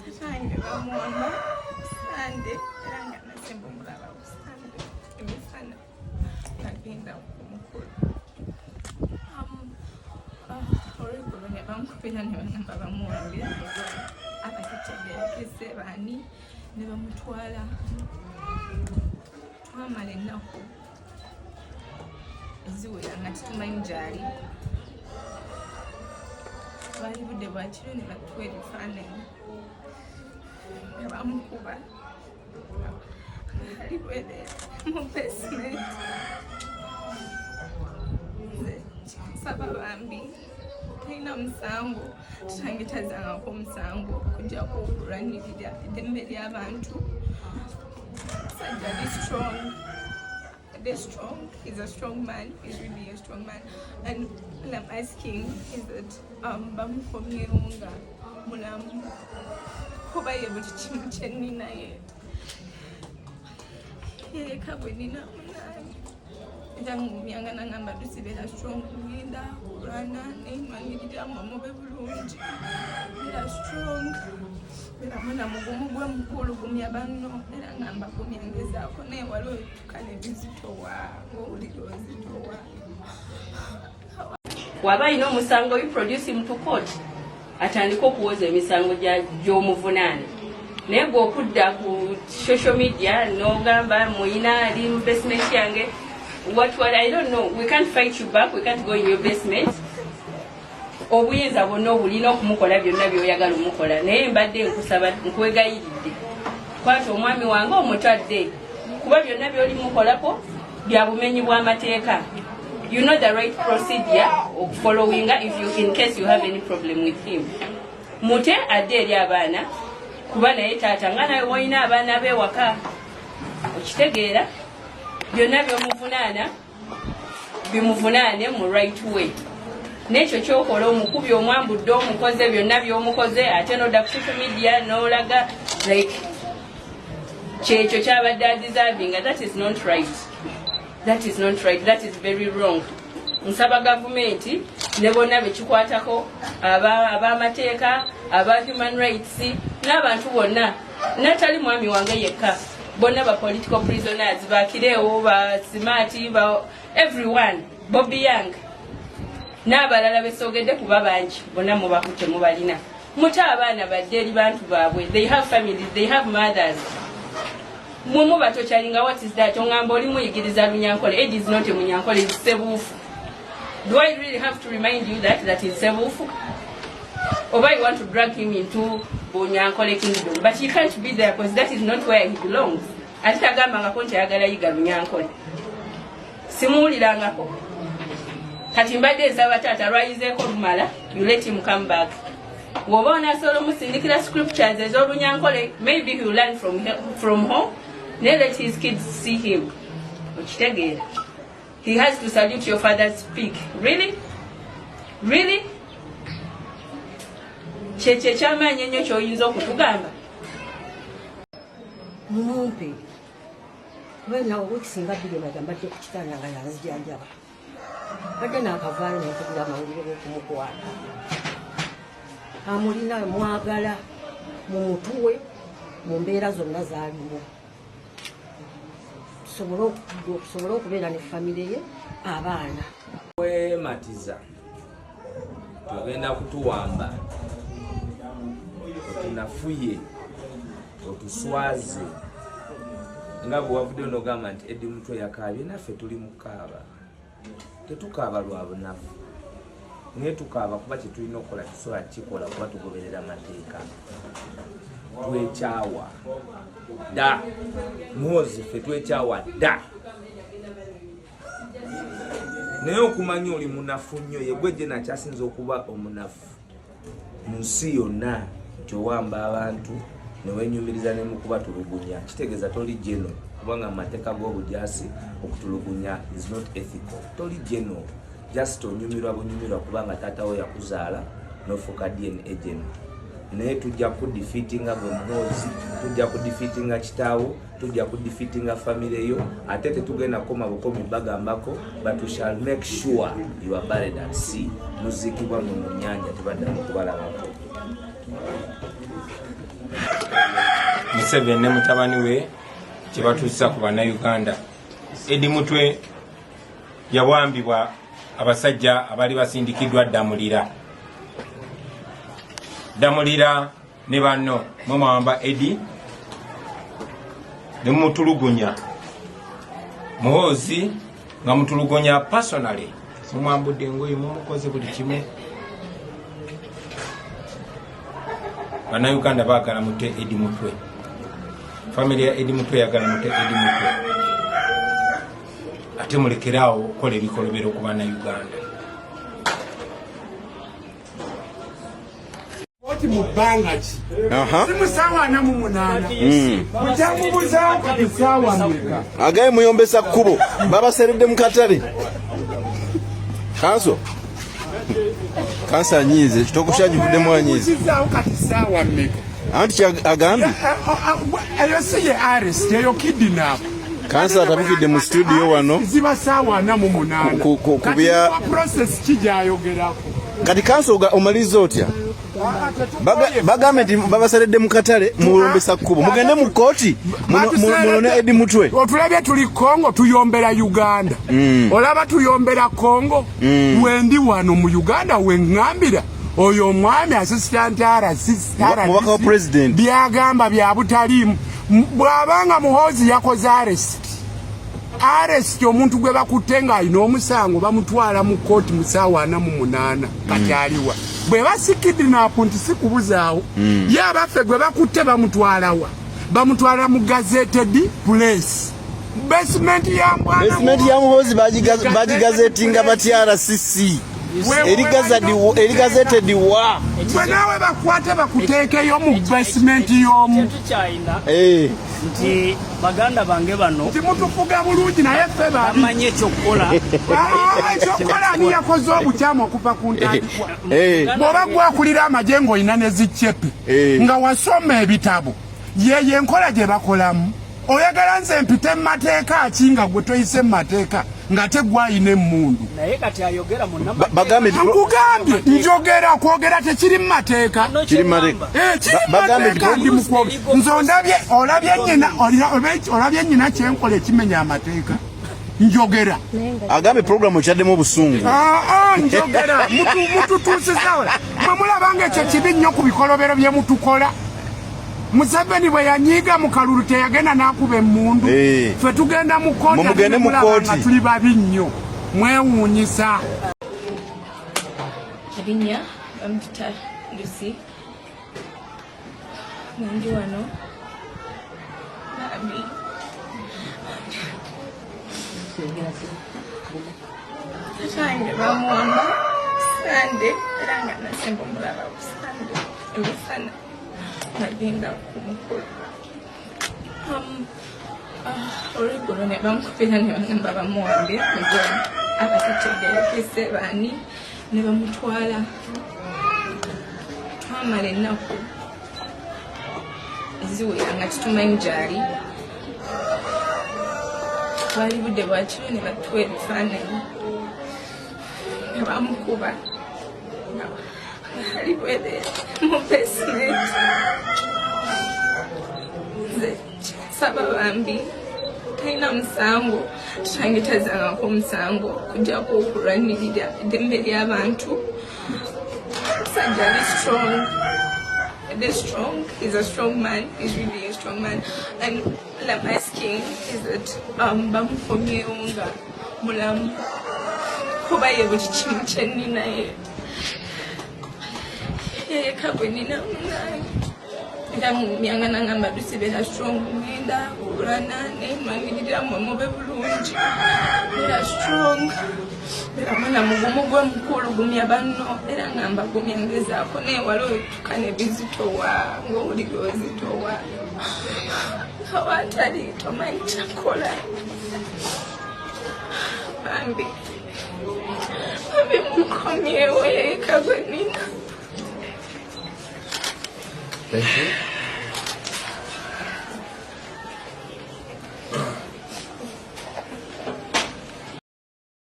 Kitange bamuwamba Sande, era nga nasemba omulaba ku Sande emisana, nagenda ku mukolo. Olweggulo ne bankubira ne bagamba bamuwambye, abatetegerekese baani, ne bamutwala. Twamala ennaku eziwera nga tetumanyi gyali. Bwali budde bwakiro ne batuwa ebifaananyi nga bamukuba, ali bwerere mu basement. Nze nsaba bambi, talina musango. Kitange tazangako omusango okujjako okulwanirira eddembe ly'abantu. Musajja ali strong, they're strong. He's a strong man. He's really a strong man. And all I'm asking is that bamukomyewo nga mulamu, kuba ye buli kimu kye nnina, ye yeka bwe nina munange. Era ngumyanga nangamba, "Tusibeera strong, ngenda kulwana nenwanirira mube bulungi. Beera strong, beera mwana mugumu, gwe mukulu, gumya banno." Era ngamba gumya, ngezaako, naye waliwo ebituka nebizitowa, ngaowulira ozitowa. Waba alina omusango, you produce him to court, atandike okuwoza emisango gy'omuvunaana. Naye gwe okudda ku social media n'ogamba muyina ali mu basement yange, what, I don't know. We can't fight you back, we can't go in your basement. Obuyinza bwonna obulina okumukola byonna byoyagala omukola, naye mbadde nkusaba, nkwegayiridde, kwata omwami wange omutadde, kuba byonna byoli mukolako bya bumenyi bw'amateeka. You know the right procedure okufollowinga if you in case you have any problem with him. Mute adde eri abaana, kuba naye taata nga nawe walina abaana bewaka. Okitegeera? Byonna byomuvunaana, bimuvunaane mu right way. N'ekyo kyokola, omukubi, omwambudde, omukoze byonna byomukoze, ate nodda ku social media n'olaga like kyekyo kyabadde adeservinga. That is not right, that is not right, that is very wrong. Nsaba gavumenti ne bonna bekikwatako, ab'amateeka, aba human rights n'abantu bonna, natali mwami wange yekka, bonna ba political prisoners, bakireewo, ba Smart, ba everyone, Bobby Young n'abalala besogedde, kuba bangi, bonna mubakutte, mubalina. Mute abaana badde eri bantu baabwe. They have families, they have mothers. Mwe muba tokyalinga. What is that? Oŋŋamba oli muyigiriza Lunyankole. Ed is not a Munyankole, is Sebuufu. Do I really have to remind you that that is Sebuufu? Oba you want to drag him into Bunyankole kingdom? But he can't be there because that is not where he belongs. Ate tagambangako nti ayagala yiga Lunyankole, simuwulirangako. Kati mbadde nsaba taata lwayizeeko lumala, you let him come back. Bw'oba onaasobola omusindikira scriptures ez'Olunyankole, maybe he will learn from home. Naye let his kids see him. Okitegeera? He has to salute your father's peak. Really, really, kyekyo ekyamaanyi ennyo kyoyinza okutugamba? Mumumpe, kuba nawe wiiki singa 2 emabega mbadde ku kitanda nga yanzijanjaba, badde naakavaayo nenkubira amawulire g'okumukwata. Amulina, mwagala mumutuwe mu mbeera zonna z'alimu, tusobole okubeera ne famire ye, abaana. Wematiza togenda kutuwamba, otunafuye, otuswaze, nga bwe wavuddeyo nogamba nti Edi Mutwe yakaabye, naffe tuli mukaaba. Tetukaaba lwa bunafu, naye tukaaba kuba kyetulina okukola tusobola kukikola, kuba tugoberera mateeka. Twekyawa dda, Muhozi, ffe twekyawa dda. Naye okumanya oli munafu nnyo, yegwe gye nakyasinza okuba omunafu mu nsi yonna, nti owamba abantu newenyumiriza nemukubatulugunya, kitegeeza toli geno, kubanga mu mateeka g'obujasi okutulugunya is not ethical. Toli geno, just onyumirwa bunyumirwa kubanga taatawo yakuzaala nofuuka DNA geno. Naye tujja kudefeatinga gwe Muhoozi, tujja kudefeatinga kitaawo, tujja kudefeatinga famire yo. Ate tetugenda kukoma bukomi bagambako, but we shall make sure you are buried at sea. Muziikibwa mwe mu nyanja, tebaddamu kubalabako. Museveni ne mutabani we kyebatuusa ku bannayuganda. Eddie Mutwe yawambibwa abasajja abaali basindikiddwa Ddamulira. Ddamulira ne banno mwewamba Eddie ne mumutulugunya. Muhoozi nga mutulugunya personally, mumwambudde engoye, mumukoze buli kimu. Bannayuganda baagala mute Eddie Mutwe. Family ya Eddie Mutwe yagala mute Eddie Mutwe. Ate mulekeraawo okukola ebikolobero ku bannayuganda. Koti mu bbanga ki? Si mu ssaawa 48. Mukyamubuzaako kati ssaawa mmeka? Agaye muyombesa kkubo babaseredde mu katale. Kanso kanso anyiize ekitoko kyagivuddemu anyiize. Mubuzizaawo kati ssaawa mmeka? Anti agambye Eyo si ye arrest, eyo kidnap. Kanso atabukidde mu studio wano. Ziba ssaawa 48. Ku Kati process ki gy'ayogerako? Kati kanso omaliriza otya? Bagambye nti babaseredde mu katale muyombesa kkubo, mugende mu kkooti munone Eddie Mutwe. Otulabye tuli Congo, tuyombera Uganda. Olaba tuyombera Congo. Wendi wano mu Uganda weŋŋambira oyo omwami assistant RCC Mubaka wa president. Byagamba bya butaliimu. Bw'abanga Muhoozi yakoze arrest. Arrest omuntu gwe bakutte ng'alina omusango bamutwala mu kkooti mu ssaawa 48. Kati aliwa? Bwe basi kidnap nti si kubuzaawo. Ye abaffe gwe bakutte bamutwalawa? Bamutwala mu gazetted place. Basement ya Mbwana. Basement ya Muhoozi bagigazetinga batya RCC? Eri gazetted wa? Gwe naawe bakwate bakuteekeyo mu basement y'omu. Tukyayina nti baganda bange bano nti mutufuga bulungi naye ffe babi. Bamanyi ekyokukola. Ekyokukola ani yakoze obukyamu okuva ku ntandikwa? Bw'oba gwakulira amagye ng'olina ne zicepe nga wasoma ebitabo, yeyo enkola gye bakolamu. Oyagala nze mpite mu mateeka ki nga gwe toyise mu mateeka ng'ate gw'alina emmundu? Naye kati ayogera munnamateeka. Bagambye nti Nkugambye njogera, kwogera tekiri mu mateeka. Kiri mu mateeka. Kiri mu Bagambye nti mateeka, ndi mu kwogera. Nze ondabye, olabye nnyina, olabye nnyina kyenkola ekimenya amateeka. Njogera. Agambye programu ekyaddemu obusungu. Njogera. Mututuusizaawo. Mwe mulaba ng'ekyo kibi nnyo ku bikolobero bye mutukola. Museveni bwe yanyiiga mu kalulu teyagenda n'akuba emmundu. Ffe tugenda mu kkooti, Mugende mu ate mulaba kkooti. nga tuli babi nnyo. Mwewuunyisa. Erinnya bampita Lucy. Nga ndi wano. Bambi. Tatange bamuwamba Sande era nga nasemba omulaba ku Sande emisana nagenda ku mukolo. Olweggulo ne bamukubira ne bagamba bamuwambye abatategerekese baani ne bamutwala. Twamala ennaku ziwera nga tetumanyi gy'ali. Bwali budde bwa kiro ne batuwa ebifaananyi ne bamukuba nga ali bwereere mu basement. Nze nsaba bambi talina musango, tutangitazangako omusango okuggyako okulwanirira eddembe ly'abantu. Musajja ali strong. They're strong. He's a strong man. He's really a strong man. And all I'm asking is that bamukomyewo nga mulamu, kuba ye buli kimu kye nnina, ye yekka gwe nnina munange. Era ngumyanga nangamba Lucy beera strong, ngenda olwana nenwanirira mmwe mube bulungi, beera strong, beera mwana mugumu, gwe mukulu, gumya banno. Era ngamba gumya, ngezaako, naye wali otuuka ne bizitowa ng'owulira ozitowa awatali tomanyi kyakola. Bambi, bambi mukomyewo, yekka gwe nnina. Thank you.